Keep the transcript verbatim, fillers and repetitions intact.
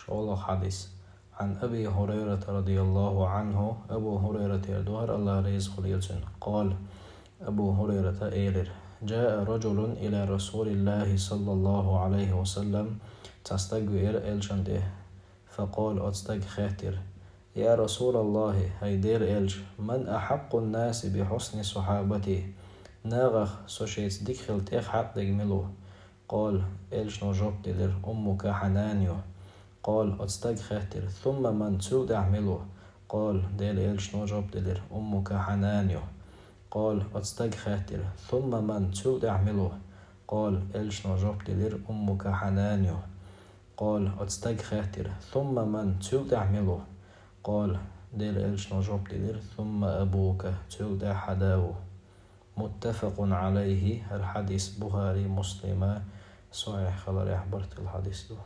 ШолгӀа хьадис. عن أبي هريرة رضي الله عنه, Абу ХӀурайратера ду хӀара, АллахӀ реза хуьлийла цунна. قال, Абу ХӀурайрата элира: جاء رجل إلى رسول الله صلى الله عليه وسلم, цхьа стаг веара Элчан тӀе. فقال, оцу стага хаьттира: يا رسول الله, хӀай Делан Элча, من أحق الناس بحسن صحابتي, нахах со шеца дика хила тӀех хьакъ дерг мила ву? قال, Элчано жоп делира: أمك, хьан нана ю. قال, оцу стага хаьттира: ثم من, цул тӀаьхьа мила ву? قال, Делан Элчано жоп делира: أمك, хьан нана ю. قال, оцу стага хаьттира: ثم من, цул тӀаьхьа мила ву? قال, Элчано жоп делира: أمك, хьан нана ю. قال, оцу стага хаьттира: ثم من, цул тӀаьхьа мила ву? قال, Делан Элчано жоп делира: ثم أبوك, цул тӀаьхьа хьан да ву. متفق عليه, хӀара хьадис Бухари, Муслима сахьихь хиларехь барт хилла хьадис ду.